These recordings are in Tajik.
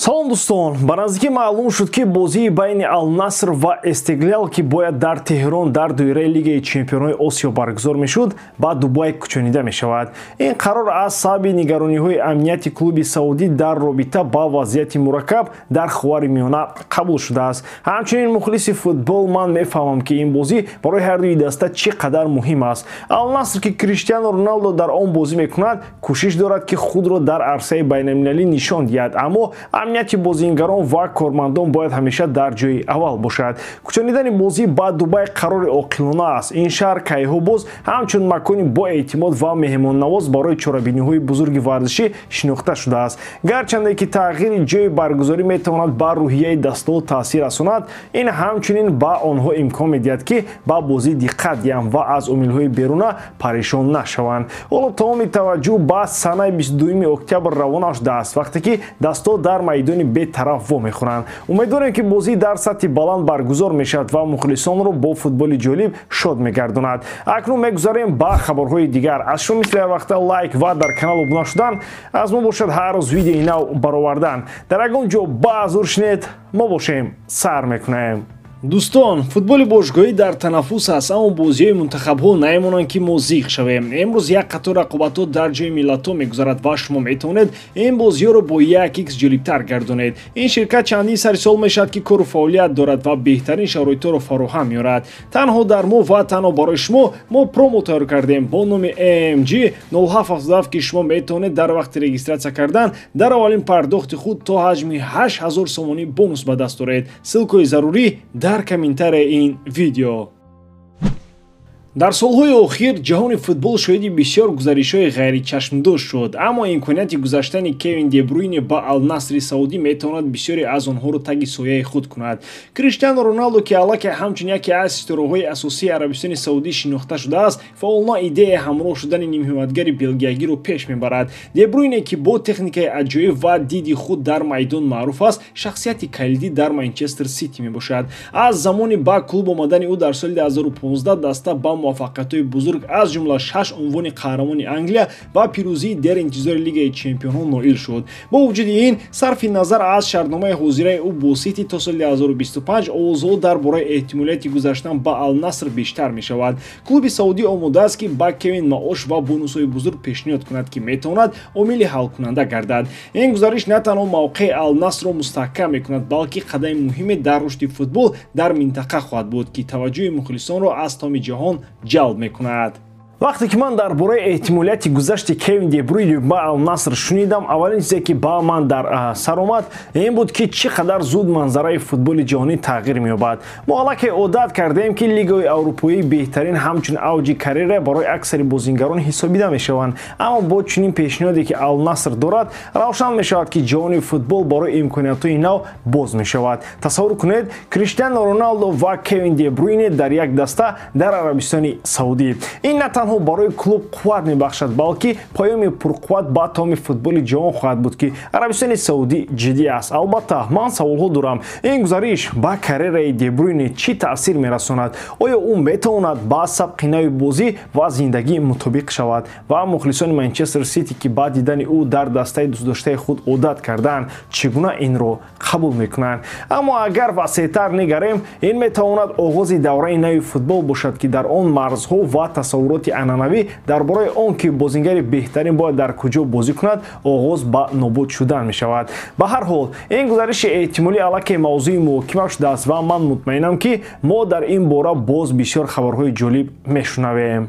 Салом, дӯстон! Ба наздикӣ маълум шуд, ки бозии байни Алнаср ва Эстеглял, ки бояд дар Теҳрон дар доираи Лигаи чемпионҳои Осиё баргузор мешуд, ба Дубай кӯчонида мешавад. Ин қарор аз сабаби нигарониҳои амнияти клуби саудӣ дар робита ба вазъияти мураккаб дар Ховари Миёна қабул шудааст. Ҳамчунин мухлиси футбол ман мефаҳмам, ки ин бозӣ барои ҳар дуи даста чӣ қадар муҳим аст. Алнаср, ки Криштиану Роналдо дар он бозӣ мекунад, кӯшиш дорад, ки худро дар арсаи байналмилалӣ нишон диҳад, аммо амнияти бозингарон ва кормандон бояд ҳамеша дар ҷои аввал бошад. Кӯчонидани бозӣ ба Дубай қарори оқилона аст. Ин шаҳр кайҳо боз ҳамчун макони боэътимод ва меҳмоннавоз барои чорабиниҳои бузурги варзишӣ шинохта шудааст. Гарчанде ки тағйири ҷои баргузорӣ метавонад ба рӯҳияи дастаҳо таъсир расонад, ин ҳамчунин ба онҳо имкон медиҳад, ки ба бозӣ диққат диҳанд ва аз омилҳои беруна парешон нашаванд. Ҳоло тамоми таваҷҷӯҳ ба санаи 22 октябр равона шудааст, вақте ки дастаҳо дар майдони бетараф вомехӯранд. Умедворем, ки бозӣ дар сатҳи баланд баргузор мешавад ва мухлисонро бо футболи ҷолиб шод мегардонад. Акнун мегузарем ба хабарҳои дигар. Аз шумо мисли ҳар вақта лайк ва дар канал обуна шудан, аз мо бошад ҳар рӯз видеои нав баровардан. Дар ягон ҷо баазур шинед, мо бошем, сар мекунем. Дӯстон, футболи бошгоҳӣ дар танаффус аст, аммо бозиҳои мунтахабҳо намемонанд, ки мо зиқ шавем. Имрӯз як қатор рақобатҳо дар ҷои миллатҳо мегузарад ва шумо метавонед ин бозиҳоро бо 1x ҷолибтар гардонед. Ин ширкат чандин сари сол мешавад, ки кору фаъолият дорад ва беҳтарин шароитҳоро фароҳам меорад. Танҳо дар мо ва танҳо барои шумо мо промо тайёр кардем бо номи AMG 0777, ки шумо метавонед дар вақти регистрация кардан дар аввалин пардохти худ то ҳаҷми 8000 сомонӣ бонус ба даст оред. Ссылка и зарурӣ дар комментарияи ин видео. Дар солҳои охир ҷаҳони футбол шоҳиди бисёр гузаришҳои ғайричашмдошт шуд, аммо имконияти гузаштани Кевин Дебруйне ба Алнасри саудӣ метавонад бисёре аз онҳоро таги сояи худ кунад. Криштиану Роналдо, ки аллакай ҳамчун яке аз ситораҳои асосии Арабистони Саудӣ шинохта шудааст, фаъолона идеяи ҳамроҳ шудани нимҳимоятгари белгиягиро пеш мебарад. Дебруйне, ки бо техникаи аҷоиб ва диди худ дар майдон маъруф аст, шахсияти калидӣ дар Манчестер Сити мебошад. Аз замони ба клуб омадани ӯ дар соли 2015 даста ба муваффақиятҳои бузург, аз ҷумла шаш унвони қаҳрамони Англия ва пирӯзии деринтизори Лигаи чемпионҳо ноил шуд. Бо вуҷуди ин, сарфи назар аз шартномаи ҳозираи ӯ бо Сити то соли 2025, овозҳо дар бораи эҳтимолияти гузаштан ба Алнаср бештар мешавад. Клуби саудӣ омода аст, ки ба Кевин маош ва бонусҳои бузург пешниҳод кунад, ки метавонад омили ҳалкунанда гардад. Ин гузариш на танҳо мавқеи Алнасрро мустаҳкам мекунад, балки қадами муҳиме дар рушди футбол дар минтақа хоҳад буд, ки таваҷҷӯҳи мухлисонро аз тамоми ҷаҳон ҷалб мекунад. Вақте ки ман дар бораи эҳтимолияти гузашти Кевин Дебруйне ба Алнаср шунидам, аввалин чизе, ки ба ман дар сар омад, ин буд, ки чӣ қадар зуд манзараи футболи ҷаҳонӣ тағйир меёбад. Мо аллакай одат кардаем, ки лигаҳои аврупоӣ беҳтарин ҳамчун авҷи карьера барои аксари бозингарон ҳисобида мешаванд, аммо бо чунин пешниҳоде, ки Алнаср дорад, равшан мешавад, ки ҷаҳони футбол барои имкониятҳои нав боз мешавад. Тасаввур кунед: Криштиану Роналдо ва Кевин Дебруйне дар як даста дар Арабистони Саудӣ. Ин на танҳо барои клуб қувват мебахшад, балки паёми пурқувват ба тамоми футболи ҷаҳон хоҳад буд, ки Арабистони Саудӣ ҷиддӣ аст. Албатта, ман саволҳо дорам: ин гузариш ба карьераи Дебруйне чӣ таъсир мерасонад? Оё ӯ метавонад ба сабқи нави бозӣ ва зиндагӣ мутобиқ шавад? Ва мухлисони Манчестер Сити, ки ба дидани ӯ дар дастаи дӯстдоштаи худ одат кардаанд, чӣ гуна инро қабул мекунанд? Аммо агар васеътар нигарем, ин метавонад оғози давраи нави футбол бошад, ки дар он марзҳо ва тасаввуроти анъанавӣ дар бораи он ки бозингари беҳтарин бояд дар куҷо бозӣ кунад, оғоз ба нобуд шудан мешавад. Ба ҳар ҳол, ин гузариши эҳтимолӣ аллакай мавзӯи муҳокима шудааст ва ман мутмаинам, ки мо дар ин бора боз бисёр хабарҳои ҷолиб мешунавем.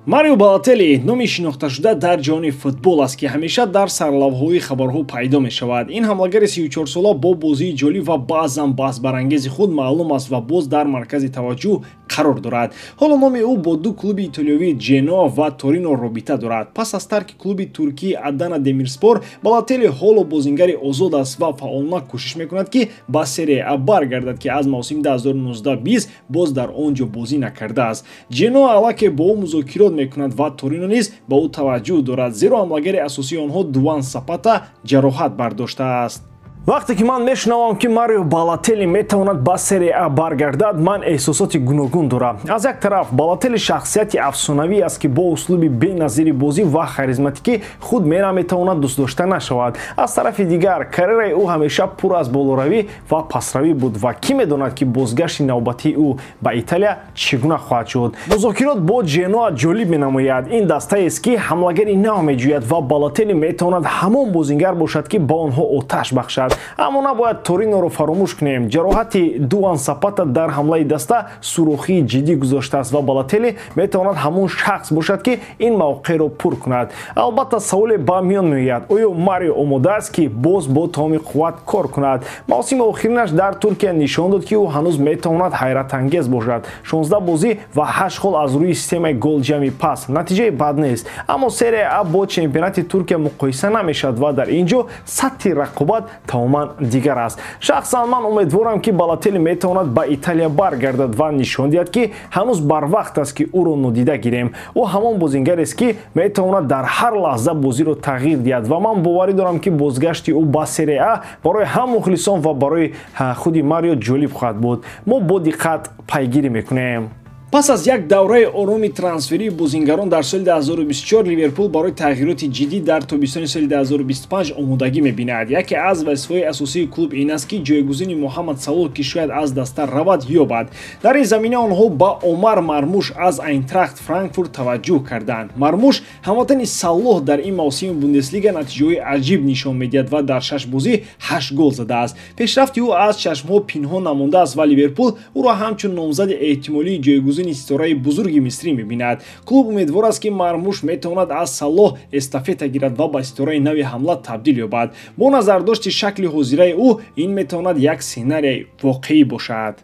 Марио Балотелли номи шинохташуда дар ҷаҳони футбол аст, ки ҳамеша дар сарлавҳаҳои хабарҳо пайдо мешавад. Ин ҳамлагари 34сола бо бозии ҷолиб ва баъзан баҳсбарангези худ маълум аст ва боз дар маркази таваҷҷӯҳ қарор дорад. Ҳоло номи ӯ бо ду клуби итолиёвии Ҷеноа ва Торино робита дорад. Пас аз тарки клуби туркии Адана Демирспор, Балотелли ҳоло бозингари озод аст ва фаъолона кӯшиш мекунад, ки ба Серия А баргардад, ки аз мавсими 2019-20 боз дар он ҷо бозӣ накардааст. Ҷеноа аллакай бо ӯ музокирот мекунад ва Торино низ ба ӯ таваҷҷӯҳ дорад, зеро ҳамлагари асосии онҳо Дуван Сапата ҷароҳат бардоштааст. Вақте ки ман мешунавам, ки Марио Балотелли метавонад ба Серия А баргардад, ман эҳсосоти гуногун дорам. Аз як тараф, Балотелли шахсияти афсонавӣ аст, ки бо услуби беназири бозӣ ва харизматикӣ худ наметавонад дӯстдошта нашавад. Аз тарафи дигар, карьераи ӯ ҳамеша пур аз болоравӣ ва пасравӣ буд ва кӣ медонад, ки бозгашти навбатии ӯ ба Италия чӣ гуна хоҳад шуд. Музокирот бо Ҷеноа ҷолиб менамояд. Ин дастаест, ки ҳамлагари нав меҷӯяд ва Балотелли метавонад ҳамон бозингар бошад, ки ба онҳо оташ бахшад. Аммо набояд Ториноро фаромӯш кунем. Ҷароҳати Дуван Сапата дар ҳамлаи даста сурохии ҷиддӣ гузоштааст ва Балотелли метавонад ҳамон шахс бошад, ки ин мавқеъро пур кунад. Албатта, саволе ба миён меояд: оё Марио омода аст, ки боз бо тамоми қувват кор кунад? Мавсими охиринаш дар Туркия нишон дод, ки ӯ ҳанӯз метавонад ҳайратангез бошад. 16 бозӣ ва 8 хол аз рӯи системаи голҷамъи пас натиҷаи бад нест, аммо Серия А бо чемпионати Туркия муқоиса намешавад ва дар ин ҷо сатҳи рақобат тамоман дигар аст. Шахсан ман умедворам, ки Балотелли метавонад ба Италия баргардад ва нишон диҳад, ки ҳанӯз барвақт аст, ки ӯро нодида гирем. Ӯ ҳамон бозингарест, ки метавонад дар ҳар лаҳза бозиро тағйир диҳад ва ман боварӣ дорам, ки бозгашти ӯ ба Серия А барои ҳам мухлисон ва барои худи Марио ҷолиб хоҳад буд. Мо бо диққат пайгирӣ мекунем. Пас аз як давраи ороми трансферии бозингарон дар соли 2024, Ливерпул барои тағйироти ҷиддӣ дар тобистони соли 2025 омодагӣ мебинад. Яке аз вазифаҳои асосии клуб ин аст, ки ҷойгузини Муҳаммад Салоҳ, ки шояд аз даста равад, ёбад. Дар ин замина онҳо ба Омар Мармуш аз Айнтрахт Франкфурт таваҷҷӯҳ карданд. Мармуш, ҳамватани Салоҳ, дар ин мавсими Бундеслига натиҷаҳои аҷиб нишон медиҳад ва дар 6 бозӣ 8 гол задааст. Пешрафти ӯ аз чашмҳо пинҳон намондааст ва Ливерпул ӯро ҳамчун номзади эҳтимолии ҷойгузини ситораи бузурги мисрӣ мебинад. Клуб умедвор аст, ки Мармуш метавонад аз Салоҳ эстафета гирад ва ба ситораи нави ҳамла табдил ёбад. Бо назардошти шакли ҳозираи ӯ, ин метавонад як сценарияи воқеӣ бошад.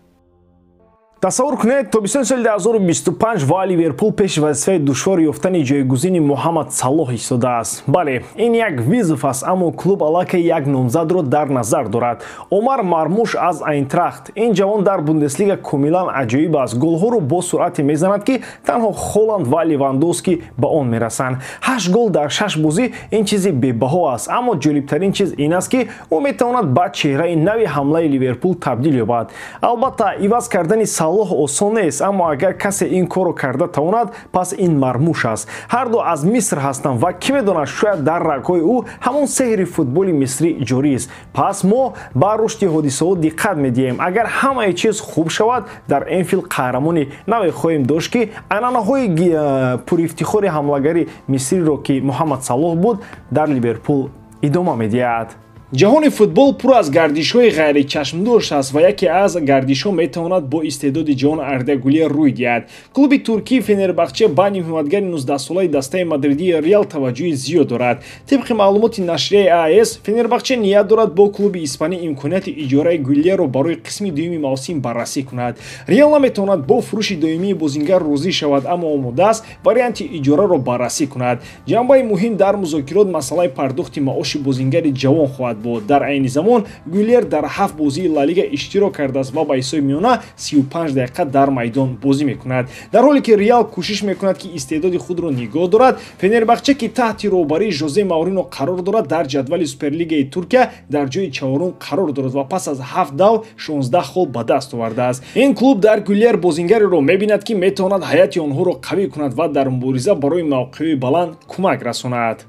Тасаввур кунед, тобистони соли 2025 ва Ливерпул пеши вазифаи душвор ёфтани ҷойгузини Муҳаммад Салоҳ истодааст. Бале, ин як вызов аст, аммо клуб аллакай як номзадро дар назар дорад: Омар Мармуш аз Айнтрахт. Ин ҷавон дар Бундеслига комилан аҷоиб аст. Голҳоро бо суръате мезанад, ки танҳо Холанд ва Левандовски ба он мерасанд. 8 гол дар 6 бозӣ ин чизи бебаҳо аст, аммо ҷолибтарин чиз ин аст, ки ӯ метавонад ба чеҳраи нави ҳамлаи Ливерпул табдил ёбад. Албатта, иваз кардани Салоҳ осон нест, аммо агар касе ин корро карда тавонад, пас ин Мармуш аст. Ҳарду аз Миср ҳастанд ва кӣ медонад, шояд дар рагҳои ӯ ҳамон сеҳри футболи мисрӣ ҷорист. Пас мо ба рушди ҳодисаҳо диққат медиҳем. Агар ҳамаи чиз хуб шавад, дар Энфилд қаҳрамони наве хоҳем дошт, ки анъанаҳои пурифтихори ҳамлагари мисриро, ки Муҳаммад Салоҳ буд, дар Ливерпул идома медиҳад. Ҷаҳони футбол пур аз гардишҳои ғайричашмдошт аст ва яке аз гардишҳо метавонад бо истеъдоди ҷавон Арда Гулер рӯй диҳад. Клуби туркии Фенербахче ба нимҳимоятгари 19-солаи дастаи мадридии Реал таваҷҷӯҳи зиёд дорад. Тибқи маълумоти нашрияи АС, Фенербахче ният дорад бо клуби испанӣ имконияти иҷораи Гулерро барои қисми дуюми мавсим баррасӣ кунад. Реал наметавонад бо фурӯши доимии бозингар розӣ шавад, аммо омода аст варианти иҷораро баррасӣ кунад. Ҷанбаи муҳим дар музокирот масъалаи пардохти маоши бозингари ҷавон хоҳад буд. Дар айни замон Гулер дар 7 бозии Ла Лига иштирок кардааст ва ба ҳисоби миёна 35 дақиқа дар майдон бозӣ мекунад. Дар ҳоле ки Реал кӯшиш мекунад, ки истеъдоди худро нигоҳ дорад, Фенербахче, ки таҳти роҳбарии Жозе Маурино қарор дорад, дар ҷадвали Суперлигаи Туркия дар ҷои чаҳорум қарор дорад ва пас аз 7 давр 16 хол ба даст овардааст. Ин клуб дар Гулер бозингареро мебинад, ки метавонад ҳайати онҳоро қавӣ кунад ва дар мубориза барои мавқеъҳои баланд кӯмак расонад.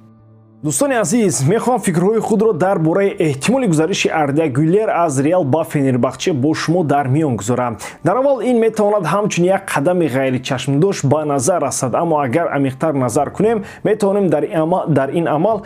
Дӯстони азиз, мехоҳам фикрҳои худро дар бораи эҳтимоли гузариши Арда Гулер аз Реал ба Фенербахче бо шумо дар миён гузорам. Дар аввал ин метавонад ҳамчун як қадами ғайричашмдошт ба назар расад, аммо агар амиқтар назар кунем, метавонем дар ин амал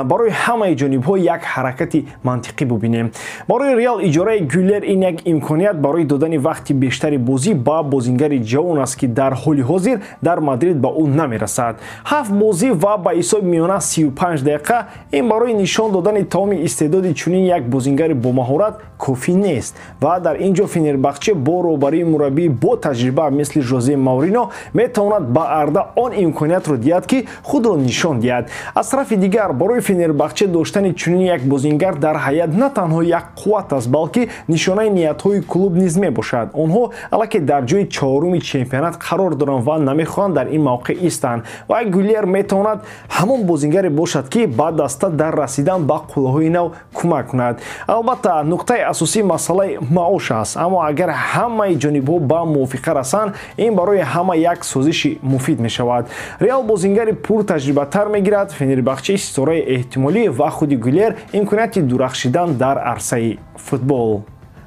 барои ҳамаи ҷонибҳо як ҳаракати мантиқӣ бубинем. Барои Реал иҷораи Гулер ин як имконият барои додани вақти бештари бозӣ ба бозингари ҷавон аст, ки дар ҳоли ҳозир дар Мадрид ба ӯ намерасад. 7 бозӣ ва ба ҳисоби миёна 35 дақиқа ин барои нишон додани тамоми истеъдоди чунин як бозингари бомаҳорат кофӣ нест ва дар ин ҷо Фенербахче бо роҳбарии мураббии бо таҷриба мисли Жозе Маурино метавонад ба Арда он имкониятро диҳад, ки худро нишон диҳад. Аз тарафи дигар, барои Фенербахче доштани чунин як бозингар дар ҳайат на танҳо як қувват аст, балки нишонаи ниятҳои клуб низ мебошад. Онҳо аллакай дар ҷои чаҳоруми чемпионат қарор доранд ва намехоҳанд дар ин мавқеъ истанд ва Гулер метавонад ҳамон бозингаре бошад, дорад, ки ба даста дар расидан ба қуллаҳои нав кӯмак кунад. Албатта, нуқтаи асосии масъалаи маош аст, аммо агар ҳамаи ҷонибҳо ба мувофиқа расанд, ин барои ҳама як созиши муфид мешавад. Реал бозингари пуртаҷрибатар мегирад, Фенербахчаи ситораи эҳтимолӣ ва худи Гулер имконияти дурахшидан дар арсаи футбол.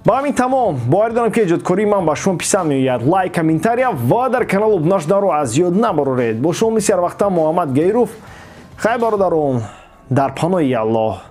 Ба ҳамин тамом. Боварӣ дорам, ки эҷодкории ман ба шумо писанд меояд. Лайк, комментария ва дар канал обуна шуданро аз ёд набароред. Бо шумо мисли ҳарвақта Муҳаммад Гаиров. Хайр, бародарон, дар паноҳи Аллоҳ.